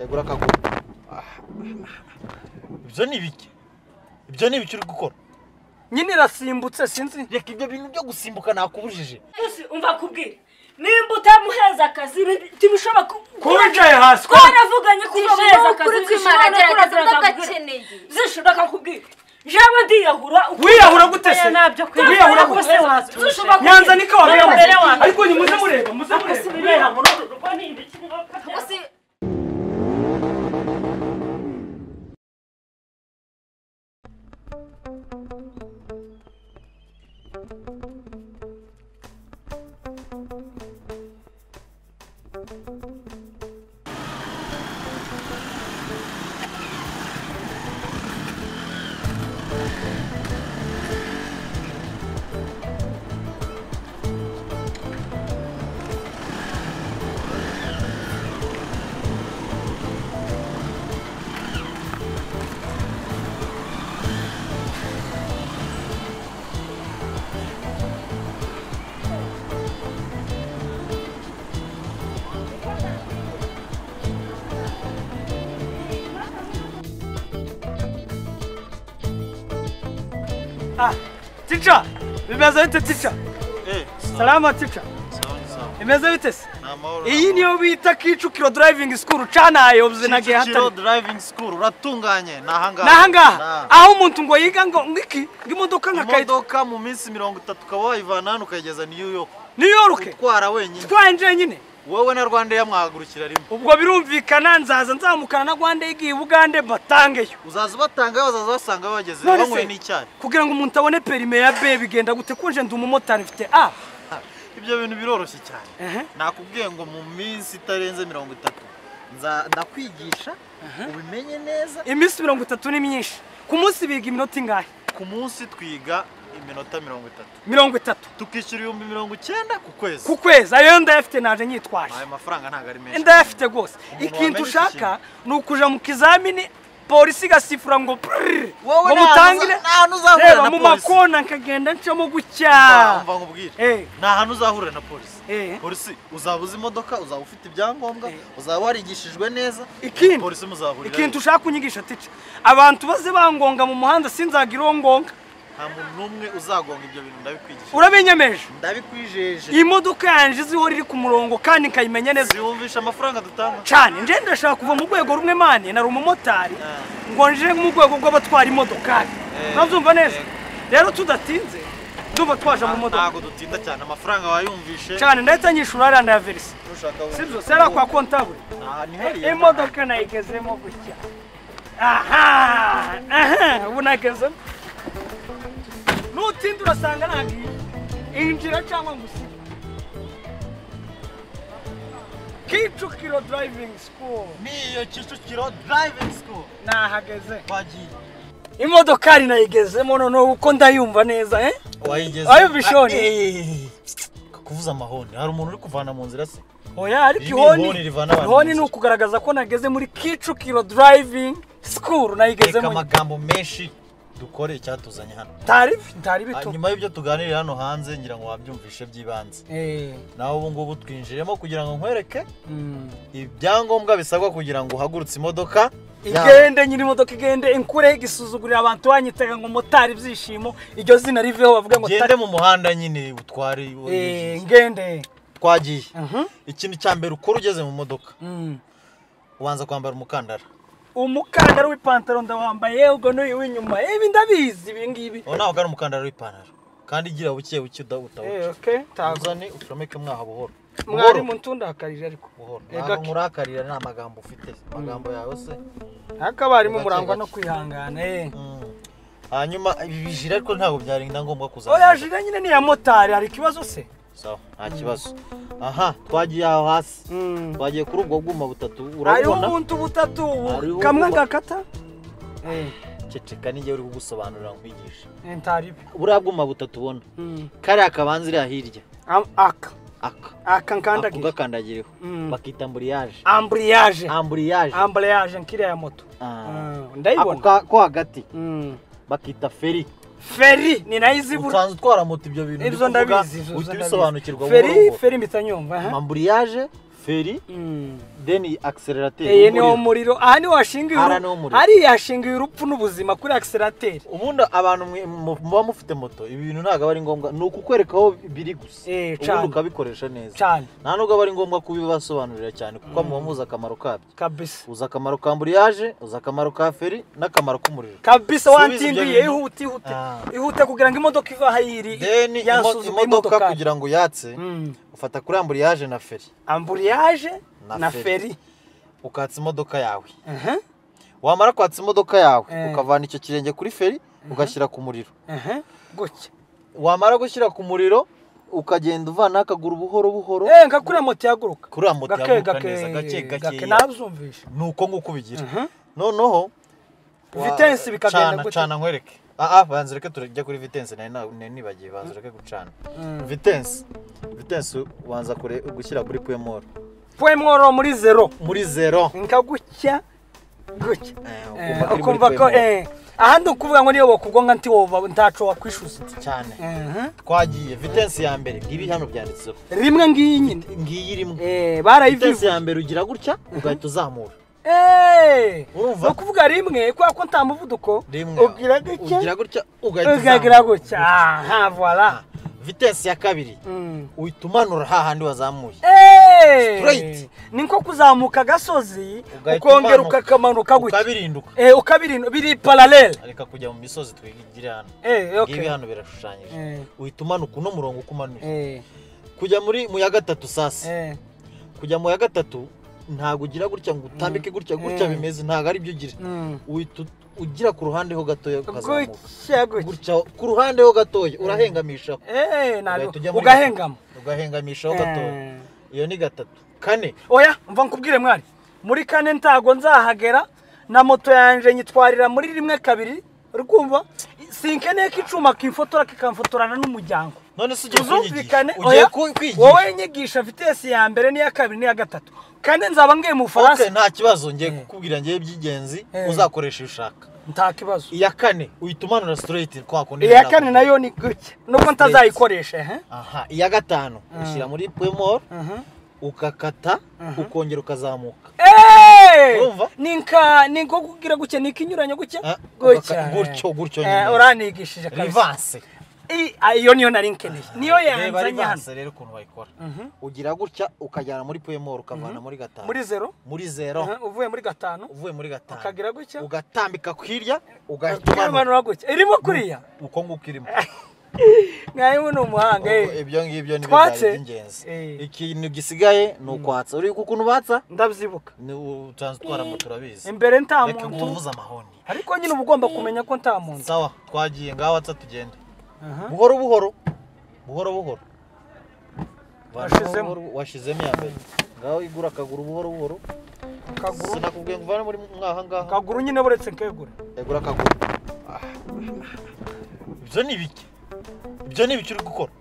Yagura akaguru. Ibyo ni ibiki? Ibyo ni ibiki uri gukora? Nyine irasimbutse sinzi. Reka ibyo bintu byo gusimbuka nakubujije. Umva kubwira. Nimba utamuheza akazi ntibishobora kubicaye hasi. Twaravuganye ko utamuheza akazi. Zishobora kakubwira. Jewe ndiyahura. Wiyahura gute se? Wiyahura gute se? Nyanza niko wabiyahura. Ariko ni muze mureba, muze mureba. Teacher, bimeze bite teacher? Salama teacher. Bimeze bite se? Iyi niyo bita Kicukiro Driving School canayo buzinagiye hatari. Kicukiro Driving School uratunganye nahangaha. Nahangaha. Aho umuntu ngo yiga ngo ngiki ngimodoka nka kayita. Imodoka mu minsi 30 ukaba wayivana hano ukayigeza New York. New York? Utwara wenyine. Twaye nje nyine. Wowe na Rwanda yamwahagurukira rimwe. Ubwo birumvikana nzaza nzamukana na Rwanda yigiye Bugande batangeyo. Uzaza batangayo bazaza basanga bageze banyweye n'icyayi. Kugira ngo umuntu abone perime ya B bigenda gute kunje ndi umumotari mfite A. Ibyo bintu biroroshye cyane. Nakubwiye ngo mu minsi itarenze 30 nza ndakwigisha ubimenye neza. Iminsi 30 ni myinshi. Ku munsi biga iminota ingahe? Ku munsi twiga iminota 30. 30. Tukishyura 90,000 ku kwezi. Ku kwezi ayo ndayafite naje nyitwaje. Ayo mafaranga ntago ari menshi. Ndayafite gose. Ikintu ushaka ni ukuja mu kizamini polisi gasifura ngo ngo mutangire nta hantu uzahurira na mu polisi. Makona nkagenda ncamo gucya. Umva nkubwire. Nta hantu uzahurira na polisi. Polisi uzabuza imodoka, uzaba ufite ibyangombwa, uzaba warigishijwe neza. Ikindi polisi muzahurira. Ikintu ushaka kunyigisha teacher. Abantu baze bangonga mu muhanda sinzagira uwo ngonga. Nta muntu n'umwe uzagonga ibyo bintu ndabikwigisha. Urabinyemeje? Ndabikwijeje. Imodoka yanje izihora iri ku murongo kandi nkayimenya neza. Ziwumvisha amafaranga dutanga. Cyane nje ndashaka kuva mu rwego rumwe mane nari umumotari ngo nje mu rwego rw'abatwara imodokari. Urabyumva neza? Rero tudatinze ndumva twaje mu modoka. Ntago dutinda cyane amafaranga wayumvishe. Cyane ndahita nyishura ariya ndayaverisa. Sibyo sera kwa comptable. Imodoka nayigezemo gutya. Aha! Aha! Ubu nagezemo. Nutinda urasanga nagiye injira cyangwa ngusige. Kicukiro Driving School. Niyo Kicukiro Driving School. Nahageze. Wagiye. Imodokari nayigezemo noneho uko ndayumva neza eh? Wayigeze. Ayo bishoni. Kuvuza amahoni. Hari umuntu uri kuvana mu nzira se? Oya ariko ihoni. Ihoni ni ukugaragaza ko nageze muri Kicukiro Driving School nayigezemo. Reka amagambo menshi. Dukore icyatuzanye hano. Ntari bito. Nyuma y'ibyo tuganirira hano hanze ngira ngo wabyumvishe by'ibanze. Naho ubu ngubu twinjiremo kugira ngo nkwereke ibyangombwa bisabwa kugira ngo uhagurutse imodoka igende nyiri imodoka igende inkure igisuzugurira abantu wanyitega ngo motari ibyishimo iryo zina riveho bavuga ngo gende mu muhanda nyine utware ngende twagiye. Ikintu cya mbere ukora ugeze mu modoka ubanza kwambara umukandara. Umukandara w'ipantaro ndawambaye ubwo n'uyu w'inyuma ibi ndabizi ibi ngibi. Ubu ntabwo ari umukandara w'ipantaro kandi igira buke buke utawuca. Okay, uzane ucomeke mwaha buhoro. Mwarimu ntundakarije ariko buhoro. Ntabwo nkurakarira nta magambo ufite amagambo yawe se. Akabarimu murangwa no kwihangana. Hanyuma ibi bijira ariko ntabwo byarinda ngombwa kuzana. Oya jira nyine ni ya motari hari ikibazo se? Sawa nta kibazo. Aha twagiye aho hasi. Twagiye kuri ubwo bwuma butatu urabona. Ari ubuntu butatu kamwe gakata. Ceceka nijye uri kugusobanurira nkwigisha. Ntari. Buriya bwuma butatu ubona. Kariya kabanza iri hirya. Aka. Aka. Aka nkandagiye. Ugakandagireho. Bakita embrayage. Embrayage. Embrayage. Embrayage nkiriya ya moto. Ndayibona. Ako ko hagati. Bakita feri. Feri ni nayo izibura. Usanzwe utwara moto ibyo bintu ibyo ndabizi uhita ubisobanukirwa. Feri feri mpita nyumva. Embrayage feri Then accelerator. Eh ni umuriro. Aha ni washingiye. Ari yashingiye urupfu n'ubuzima kuri accelerator. Ubundi abantu muba mufite moto ibi bintu ntago ari ngombwa ni ukukwereka aho biri gusa. Ubundi ukabikoresha neza. Cyane. Nta nubwo ari ngombwa kubibasobanurira cyane kuko muba muzi akamaro kabyo. Kabisa. Uza akamaro ka embrayage, uza akamaro ka feri n'akamaro k'umuriro. Kabisa wantindiye ihute ihute. Ihute kugira ngo imodoka iva hayiri. Then imodoka kugira ngo yatse ufata kuri embrayage na feri. Embrayage na feri ukatsa imodoka yawe. Wamara kwatsa imodoka yawe ukavana icyo kirenge kuri feri ugashyira ku muriro. Gutya. Wamara gushyira ku muriro ukagenda uvana akaguru buhoro buhoro. Nka kuri moto yaguruka. Kuri moto yaguruka neza gake gake. Nabyumvisha. Nuko nguko bigira. Noneho vitesse bikagenda gutya. Cana nkwereke. Banza reke tujya kuri vitesse nari nibagiye banza reke gucana. Vitesse. Vitesse ubanza kure gushyira kuri point mort. Point mort muri 0. Muri 0. Nka gutya gutya. Ukumva ko ahandi ukuvuga ngo niyo bokugonga nti wova ntaco wakwishuza cyane. Twagiye vitesse ya mbere ngibi hano byanditseho. Rimwe ngiyi nyine. Ngiyi rimwe. Barayivivuye. Vitesse ya mbere ugira gutya ugahita uzamura. Urumva? No kuvuga rimwe kwa ko nta muvuduko ugira gutya. Ugira gutya ugahita ugagira gutya. Aha voilà. Vitesse ya kabiri uhita umanura hahandi wazamuye. Straight. Ni nko kuzamuka gasozi ukongera ukakamanuka gutya. Ukabirinduka. Ukabirinduka biri parallel. Reka kujya mu misozi twigire hano. Okay. Ngibi hano birashushanyije. Uhita umanuka uno murongo uko umanuye. Kujya muri mu ya gatatu sasa. Kujya mu ya gatatu ntago ugira gutya ngo utambike gutya gutya bimeze ntago ari byo ugira. Uhita ugira ku ruhande ho gatoya ukazamuka. Gutya ku ruhande ho gatoya urahengamisha. Nabyo ugahengama. Ugahengamisha ho gatoya. Iyo ni gatatu. Kane. Oya, mva nkubwire mwari. Muri kane ntago nzahagera na moto yanje nyitwarira muri rimwe kabiri uri kumva sinkeneye ko icuma kimfotora kikamfotorana n'umuryango. None se ugiye kunyigisha? Ugiye kwigisha? Wowe nyigisha vitesse ya mbere n'iya kabiri n'iya gatatu. Kandi nzaba ngiye mu Faransa. Okay, nta kibazo ngiye kukubwira ngiye by'ingenzi uzakoresha ushaka. Nta kibazo. Iya kane uhita umanura straight kwa kundi. Iya kane nayo ni gutya. Nubwo ntazayikoresha. Aha, iya gatanu ushyira muri point mort. Ukakata ukongera ukazamuka. Ninka ninko kugira gutya nikinyuranya gutya gutya gutyo gutyo nyine. Uranigishije kabisa. Reverse. Iyo niyo nari nkeneye. Niyo yanzanye hano. Rero ukuntu bayikora. Ugira gutya ukajyana muri point mort ukavana muri gatanu. Muri 0? Muri 0. Uvuye muri gatanu. Uvuye muri gatanu. Ukagira gutya. Ugatambika kwirya ugahita umanura gutya. Irimo kuriya. Uko nguko irimo. Ngaye ni umuhanga ibyo ngibyo ni by'ingenzi. Ikintu gisigaye ni ukwatsa. Uri ukuntu batsa? Ndabyibuka. Ni utanze utwara moto urabizi. Imbere nta muntu. Reka nguvuze amahoni. Ariko nyine uba ugomba kumenya ko nta muntu. Sawa, twagiye ngaho watsa tugenda. Buhoro buhoro. Buhoro buhoro. Washizemo. Washizemo ya mbere. Ngaho igura akaguru buhoro buhoro. Akaguru. Sinakubwiye ngo uvane muri mwaha ngaha. Akaguru nyine buretse nkegure. Egura akaguru. Ibyo ni ibiki? Ibyo ni ibiki uri gukora?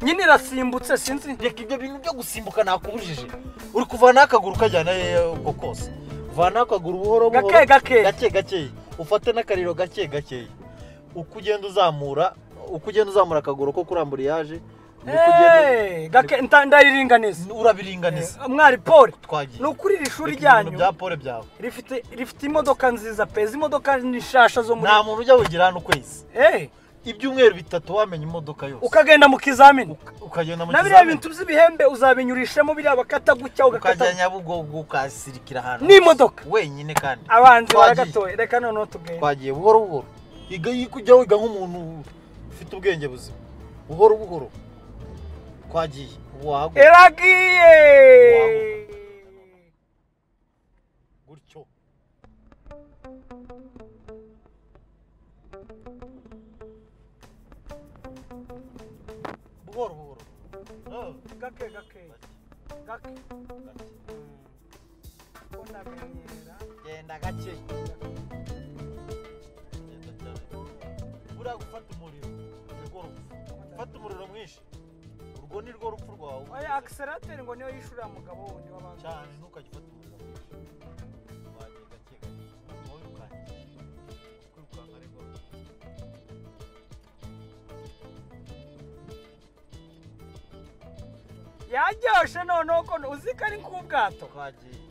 Nyine irasimbutse sinzi. Reka ibyo bintu byo gusimbuka nakubujije. Uri kuvana akaguru kajyana uko kose. Vana akaguru buhoro buhoro. Gake gake. Gake gake. Ufate n'akariro gake gake. Uko ugenda uzamura, uko ugenda uzamura akaguru ko kuri embrayage. Gake ndayiringaniza. Urabiringaniza. Mwari Paul. Twagiye. Ni ukuri iri shuri ryanyu. Bya Paul byawe. Rifite imodoka nziza pe. Izi modoka ni shasha zo muri. Nta muntu ujya wigira hano ukwezi. Ibyumweru bitatu wamenya imodoka yose. Ukagenda mu kizamini. Ukagenda mu kizamini. Na biriya bintu by'ibihembe uzabinyurishemo biriya bakata gutya ugakata. Ukajya Nyabugogo ukasirikira ahantu. N'imodoka. Wenyine kandi. Abanzi baragatoye. Reka noneho tugende. Twagiye buhoro buhoro. Iga kujya wiga nk'umuntu ufite ubwenge buzima. Buhoro buhoro. Twagiye. Wahaguruka. Eragiye. Gutyo. Buhoro buhoro. Gake gake. Gake. Genda gake. Genda cyane. Buriya gufata umuriro nirwo rupfu. Gufata umuriro mwinshi. Urwo ni rwo rupfu rwawe. Oya accelerator ngo niyo yishurira mugabo wundi w'abantu. Cyane ntukajye ufata umuriro mwinshi. Wagiye gake gake. Wowe ukangiye. Kwirukanka ariko. Yaryoshe noneho ko uzi ko ari nk'ubwato.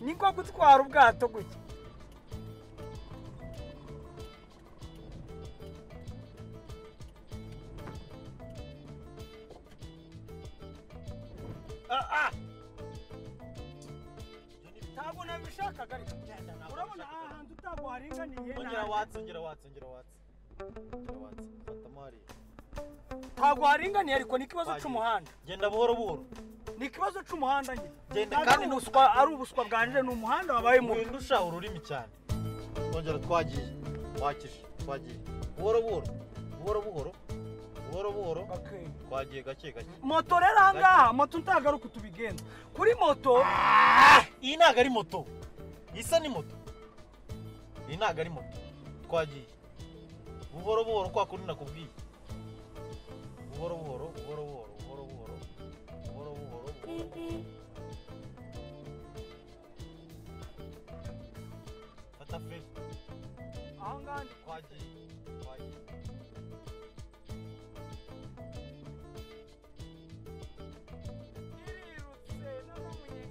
Niko gutwara ubwato gutya. Ntabwo nabishakaga ariko. Urabona aha hantu ntabwo haringaniye. Ongera watse, ongera watse, ongera watse. Fatamo hariya. Ntabwo haringaniye ariko ni ikibazo cy'umuhanda. Genda buhoro buhoro. Ni ikibazo cy'umuhanda nyine. Genda kandi ubuswa ari ubuswa bwanje ni umuhanda wabaye mubi. Windusha ururimi cyane. Ongera twagiye. Wakije, twagiye. Buhoro buhoro. Buhoro buhoro. Buhoro buhoro. Okay. Twagiye gake gake. Moto rero aha ngaha, moto ntagaruka tubigenza. Kuri moto iyi ntago ari moto. Isa ni moto. Iyi ntago ari moto. Twagiye. Buhoro buhoro kwa kundi nakubwiye. Buhoro buhoro, buhoro buhoro, buhoro buhoro. Buhoro buhoro. Fata feri. Aha ngaha ndi twagiye. Twagiye.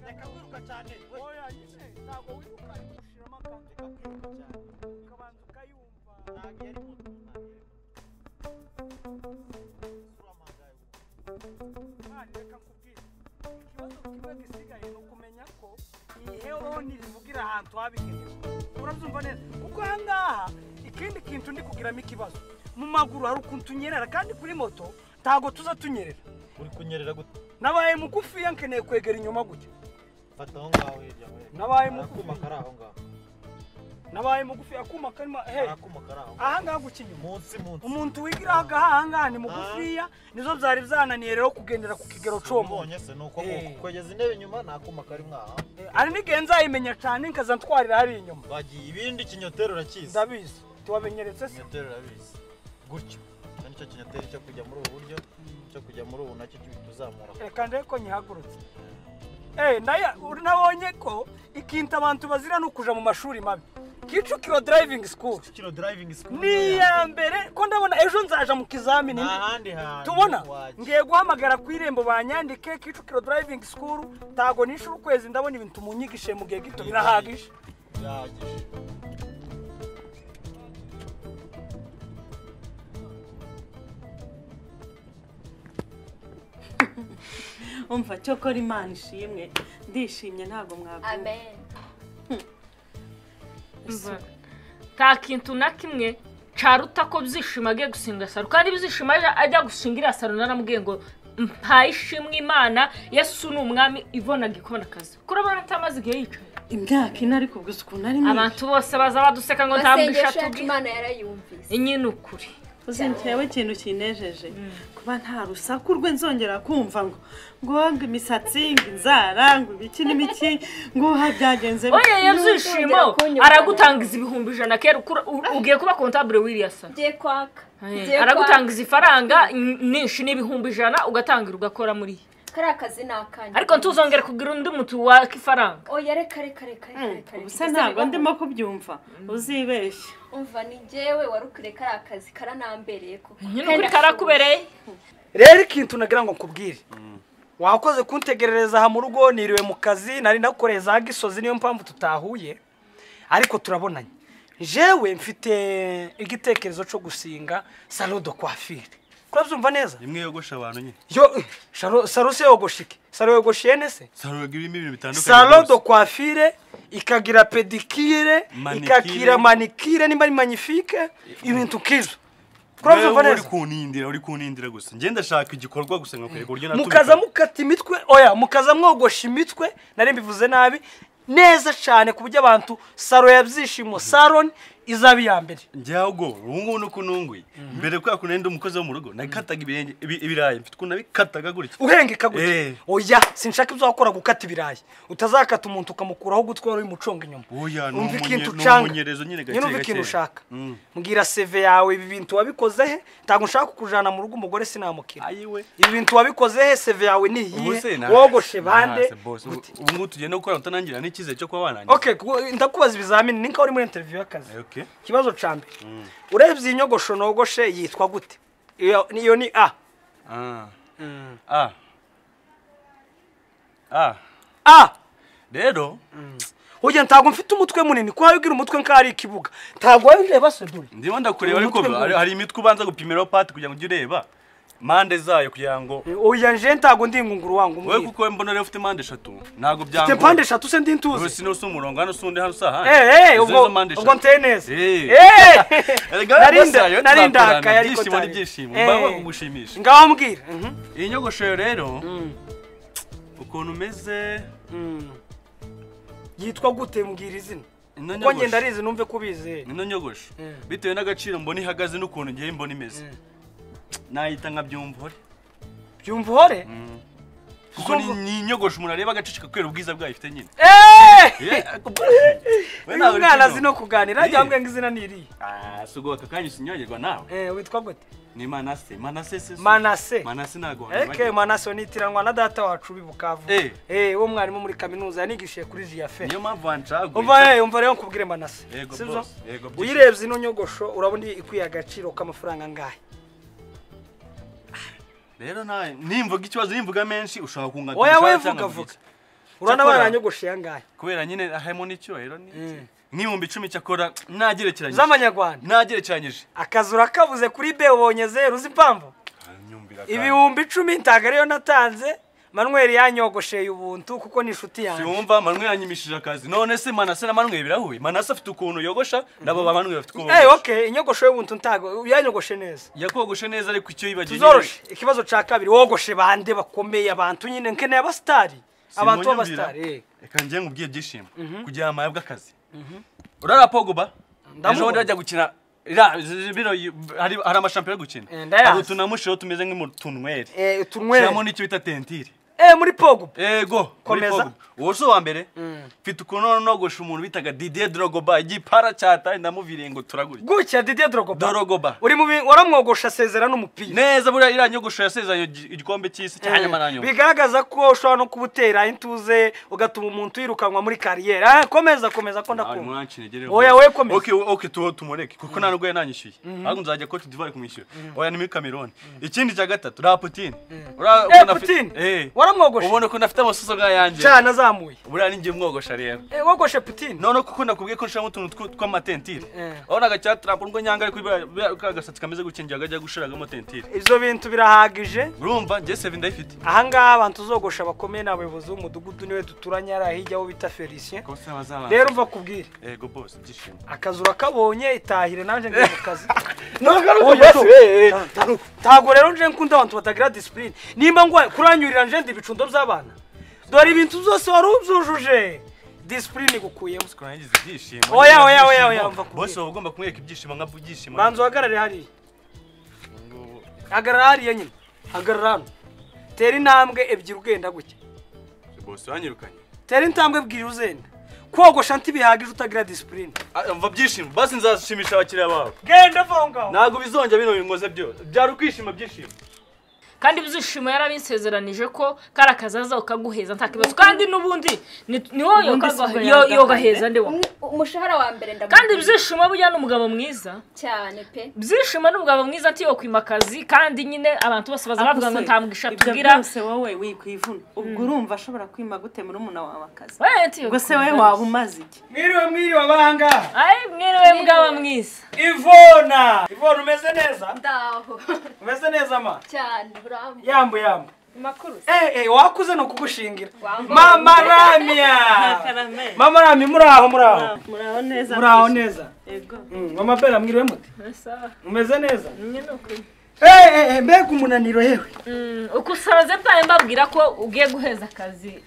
Reka kwiruka cyane. Oya nyine ntabwo wiruka ariko ushiramo akantu. Reka kwiruka cyane. Ukabanza ukayumva. Ntabwo yari moto, ntabwo yari moto. Sura amagaye ubu. Mwari reka nkubwire. Ikibazo kimwe gisigaye ni ukumenya ko iyi heroni rivugira ahantu habigenewe. Urabyumva neza? Kuko aha ngaha ikindi kintu ndi kugiramo ikibazo. Mu maguru hari ukuntu tunyerera kandi kuri moto ntabwo tuza tunyerera. Uri kunyerera gute? Nabaye mugufiya nkeneye kwegera inyuma gutya. Fata aho ngaho hirya we. Nabaye mugufi. Akuma kari aho ngaho. Nabaye mugufi akuma karimo he. Akuma kari aho. Aha ngaho guca inyuma. Munsi munsi. Umuntu wigira aha ngaha ni mugufiya nizo byari byananiye rero kugendera ku kigero cyo mu. Ubonye se nuko kwegeza intebe inyuma nta kuma kari mwaha. Ari nigenza ayimenya cyane nkaza ntwarira hari inyuma. Bagiye ibindi kinyotero urakizi. Ndabizi. Tuwabenyeretse se. Kinyotero urabizi. Gutyo. Nicyo kinyotero cyo kujya muri ubu buryo cyo kujya muri ubu nacyo tuzamura. Reka ndeko nyihagurutse. Nabonye ko ikintu abantu bazira no kuja mu mashuri mabi. Kicukiro driving school. Kicukiro driving school. Ni ya mbere ko ndabona ejo nzaja mu kizamini. Ahandi hantu. Tubona ngiye guhamagara ku irembo banyandike Kicukiro driving school tago nishura ukwezi ndabona ibintu munyigishe mu gihe gito birahagije. Birahagije. Umva cyokora Imana ishimwe ndishimye ntago mwabwo. Amen. Nta kintu na kimwe caruta ko byishima agiye gusinga saro kandi byishima ajya gusingira saro naramubwiye ngo mpaye ishimwe Imana Yesu ni umwami Ivona gikona akazi. Kurabona atamaze igihe yicaye. Imyaka ine ariko gusa ukuntu ari myinshi. Abantu bose baza baduseka ngo ntabwisha tugi. Imana yarayumvise. Nyine ukuri. Uzi ntewe ikintu kinejeje kuba nta rusaku rwe nzongera kumva ngo ngo imisatsi ngo inzara ngo ibiki n'ibiki ngo byagenze. Oya yabyishimo aragutangiza 100,000 kera ugiye kuba comptable w'iriya salo. Ngiye kwaka. Aragutangiza ifaranga nyinshi n'100,000 ugatangira ugakora muri kariya kazi ni akanyu. Ariko ntuzongere kugira undi muntu waka ifaranga. Oya reka reka reka reka. Ubuse ntabwo ndimo kubyumva uzibeshye. Umva ni njyewe warukure kariya kazi karanambereye koko. Nyine ukuri karakubereye. Rero ikintu nagira ngo nkubwire. Wakoze kuntegerereza aha mu rugo niriwe mu kazi nari nakoreye za Gisozi niyo mpamvu tutahuye ariko turabonanye. Jewe mfite igitekerezo cyo gusinga salon de coiffure. Kurabyumva neza? Imwe yogosha abantu nyine. Yo salon se yogoshike. Salon yogoshiye nese? Salon irimo ibintu bitandukanye. Salon de coiffure ikagira pedicure, ikagira manicure nimba ari magnifique, ibintu kizo. Kurabyumva neza? Uri kunindira gusa. Nge ndashaka igikorwa gusa ngakwereka uburyo natubika. Mukaza mukata imitwe, oya mukaza mwogosha imitwe, nari mbivuze nabi. Neza cyane ku buryo abantu saro ya byishimo salon izaba iya mbere. Njyago ubu ngubu nuko nunguye mbere kwa kunenda umukozi wo mu rugo nakataga ibirenge ibirayi mfite ukuntu nabikataga gutya uhengeka gutya. Oya sinshaka ibyo wakora gukata ibirayi utazakata umuntu ukamukuraho gutwara uyu muconga inyuma. Oya umva ikintu ucanga n'umunyerezo nyine gake gake. Ikintu ushaka mbwira CV yawe ibi bintu wabikoze he ntago nshaka kukujana mu rugo umugore sinamukira. Ibi bintu wabikoze he CV yawe ni iyihe wogoshe bande. Ubu ngubu tugenda gukora utanangira n'icyizere cyo kuba wanangira. Okay ndakubaza ibizamini ninka uri muri interview y'akazi. Kibazo ca mbere urebye inyogosho nogoshe yitwa gute? Iyo ni A. A. A. A. Rero oya ntago mfite umutwe munini ko ugira umutwe nk'ari ikibuga. Ntago wayureba se dore. Ndimo ndakureba ariko hari imitwe ubanza gupimiraho pati kugira ngo ujye ureba mande zayo kugira ngo oya nje ntago ndi ingunguru wangu mbwira. Wewe kuko mbona rero ufite mande eshatu ntago byangora. Ufite mpande eshatu se ndi ntuzi. Ubu sino si umurongo hano sundi hano saha. Ubwo nteye neza. Narinda akaya ariko ibyishimo n'ibyishimo mba kugushimisha. Ngaho mbwira. Iyi nyogosho rero ukuntu umeze yitwa gute mbwira izina. Kuko ngenda arizi numve kubize. Ino nyogosho bitewe n'agaciro mbona ihagaze n'ukuntu ngiye mbona imeze. Nayita nka byumvuhore. Byumvuhore? Kuko ni inyogosho umuntu areba agacicika kubera ubwiza bwayo ifite nyine. Uyu mwana azi no kuganira ajya ambwira ngo izina ni iriya. Si ubwo aka kanya usinyagirwa nawe. Witwa gute? Ni Manase. Manase se. Manase. Manase ntago. Eke Manase nitiranwa na data wacu bibukavu. Uwo mwarimu muri kaminuza yanigishije kuri JFE. Niyo mpamvu wancaguye. Umva umva rero nkubwire Manase. Sibyo? Uyirebye ino nyogosho urabona ikwiye agaciro k'amafaranga angahe? Rero nawe nimvuga ikibazo nimvuga menshi ushaka kungatisha. Oya we vuga vuga. Urana baranyogoshye angahe? Kubera nyine harimo n'icyubahiro ni nk'ibihumbi 10 cyakora nagerekeranyije. Z'amanyarwanda. Nagerekeranyije. Akazura kabuze kuri B ubonye zero uzi impamvu? Ibihumbi 10 ntago ariyo natanze. Manuel yanyogosheye ubuntu kuko ni inshuti yanjye. Siwumva Manuel yanyimishije akazi. None se Manase na Manuel birahuye. Manase afite ukuntu yogosha nabo ba Manuel bafite ukuntu. Okay, inyogosho y'ubuntu ntago yanyogoshe neza. Yakogoshe neza ariko icyo yibagiye. Tuzoroshe. Ikibazo ca kabiri wogoshe bande bakomeye abantu nyine nkeneye abastari. Abantu b'abastari. Reka ngiye ngubwiye byishimo kugira amayabwa akazi. Urara Pogba. Ejo ndajya gukina bino hari amashampiyona gukina. Abo tunamushiro tumeze nk'umutunwere. Utunwere. Cyamo nicyo bita tentire. Muri Pogba. Ego, muri Pogba. Uwo so wa mbere. Mfite ukuntu nogosha umuntu bitaga Didier Drogba igipara cyataye ndamuviriye ngo turagurye. Gutya Didier Drogba. Drogba. Uri mu waramwogosha asezera n'umupira. Neza buriya iranyogosha yasezeranye igikombe cy'isi cyanyuma nanyo. Bigaragaza ko ushobora no kubutera intuze ugatuma umuntu yirukanwa muri kariyeri. Komeza komeza ko ndakumva. Oya we komeza. Okay tuho tumureke kuko nta nubwo yananyishyuye. Ahubwo nzajya Cote d'Ivoire kumwishyura. Oya ni muri Cameroon. Ikindi cya gatatu ra Putin. Ura Putin. Waramwogosha. Ubona ko nafite amasuso ga yanjye. Cyane azamuye. Buriya ninjye mwogosha rero. Wogoshe Putin. None kuko nakubwiye ko nshiramo utuntu tw'amatentire. Urabona cya Trump ngo nyanga ariko kagasatsi kameze gukingira gajya gushiragamo tentire. Izo bintu birahagije. Urumva njye save ndayifite. Aha ngaha abantu uzogosha bakomeye n'abayobozi b'umudugudu niwe duturanye ari hirya wo bita Felicien. Rero umva kubwira. Yego boss byishimo. Akazura kabonye itahire nanje ngiye mu kazi. Ntago rero nje nkunda abantu batagira discipline. Nimba ngo kuranyurira nje ndi ibicundo by'abana. Dore ibintu byose wari ubyujuje. Discipline gukuyemo. Kurangiza ibyishimo. Oya oya oya oya umva kubwira. Boss ugomba kumwereka ibyishimo nka byishimo. Banzo hagarare hariya. Hagarara hariya nyine. Hagarara hano. Tera intambwe ebyiri ugenda gutya. Boss wanyirukanye. Tera intambwe ebyiri uzenda. Kogosha ntibihagije utagira discipline. Umva byishimo. Basi nzashimisha abakiriya bawe. Genda vonga. Ntago bizongera bino bingoze byose. Byari ukwishima byishimo. Kandi byishimo yarabisezeranije ko karakazaza ukaguheza nta kibazo kandi nubundi ni wowe yogaheza nde wa umushahara wa mbere ndamu. Kandi byishimo burya n'umugabo mwiza cyane pe. Byishimo n'umugabo mwiza ati yo kwimakazi kandi nyine abantu bose bazavuga ngo ntamugisha tugira. Ibyo byose wowe wikwivuna ubwo urumva ashobora kwima gute muri umuna wawe akazi. Ubwo se wowe waba umaze iki? Mwiriwe mwiriwe abanga. Ai mwiriwe mugabo mwiza. Ivona. Ivona umeze neza? Ndaho. Umeze neza ma? Cyane. Yambu yambu. Makuru. Wakuze no kugushingira. Mama Ramya. Mama Ramya muraho muraho. Muraho neza. Muraho neza. Yego. Mama Bella mwiriwe mute? Sawa. Umeze neza? Nyine ukuri. Mbega umunaniro yewe. Ukusaze pa mbabwira ko ugiye guheza akazi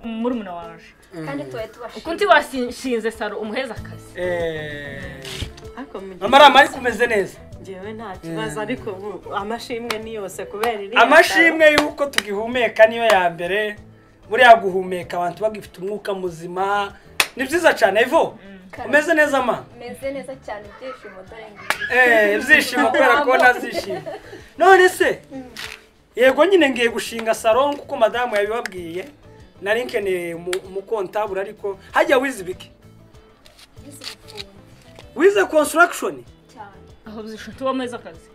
muri muna wanje. Kandi tuwe tubashinze. Ukunti washinze saro umuheza akazi. Mama Ramya ariko umeze neza. Jewe nta kibazo ariko amashimwe ni yose kubera iri amashimwe yuko tugihumeka niyo ya mbere buriya guhumeka abantu bagifite umwuka muzima ni byiza cyane. Ivo umeze neza ma? Meze neza cyane ibyishimo dore ngiye. Ibyishimo kubera ko nazishimye. None se yego nyine ngiye gushinga salon kuko madamu yabibabwiye nari nkeneye umukontabura ariko hajya wize biki? Wize construction. Aho byishuti wameza akazi.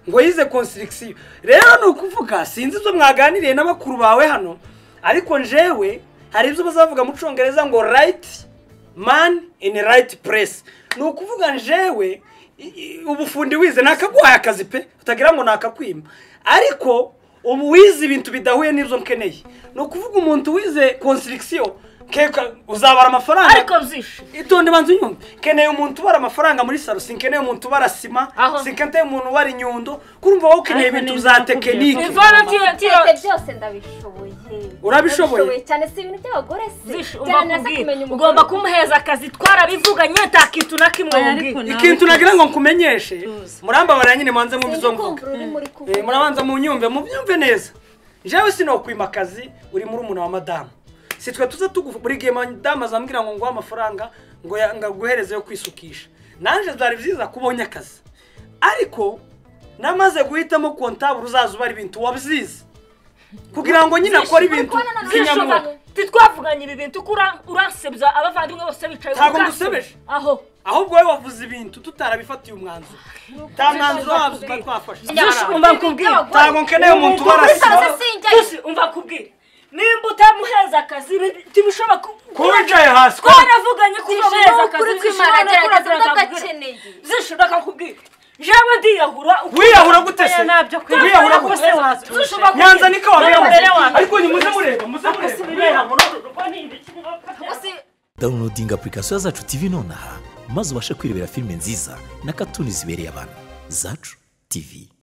Ngo yize construction. Rero ni ukuvuga sinzi ibyo mwaganiriye n'abakuru bawe hano Ariko njewe hari ibyo bazavuga mu Congereza ngo right man in right place. Ni ukuvuga njewe ubufundi wize nakaguhaye akazi pe utagira ngo nakakwima. Ariko ubu wize ibintu bidahuye n'ibyo nkeneye. Ni ukuvuga umuntu wize construction keka uzabara amafaranga. Ariko byishe. Itonde banze unyumve. Keneye umuntu ubara amafaranga muri salo, sinkeneye umuntu ubara sima, sinkeneye umuntu ubara inyundo. Kurumva wowe ukeneye ibintu za tekinike. Byose ndabishoboye. Urabishoboye cyane si ibintu by'abagore se. Ugomba kumuheza akazi twarabivuganye nta kintu na kimwe mubwiye. Ikintu nagira ngo nkumenyeshe, murambabara nyine manze mu bizo mvuga. Murabanza munyumve, mubyumve neza. Jewe sinokwima akazi uri muri umuntu wa madamu. Si twe tuza buri gihe madamu azambwira ngo nguhe amafaranga ngo ngaguhereze yo kwisukisha. Nanje byari byiza kubonye akazi. Ariko namaze guhitamo kontabure uzaza ubara ibintu wabyize. Kugira ngo nyine akore ibintu kinyamwuga. Titwavuganye ibi bintu uransebya abavandimwe bose bicaye. Ntabwo ngusebeje. Aho. Ahubwo wowe wavuze ibintu tutarabifatiye umwanzuro. Nta mwanzuro wabyo twafashe. Umva nkubwire. Ntabwo nkeneye umuntu ubara sima. Umva nkubwire. Nimba utamuheza akazi tibishobora kubicaye hasi. Twaravuganye kuzomuheza akazi. Zishobora kakubwira. Jewe ndiyahura. Wiyahura gute se? Wiyahura gute se? Nyanza niko wabiyahura. Ariko ni muze mureba, muze mureba. Downloading application Zacu TV nonaha maze ubashe kwirebera filime nziza na katuni zibereye abantu. Zacu TV.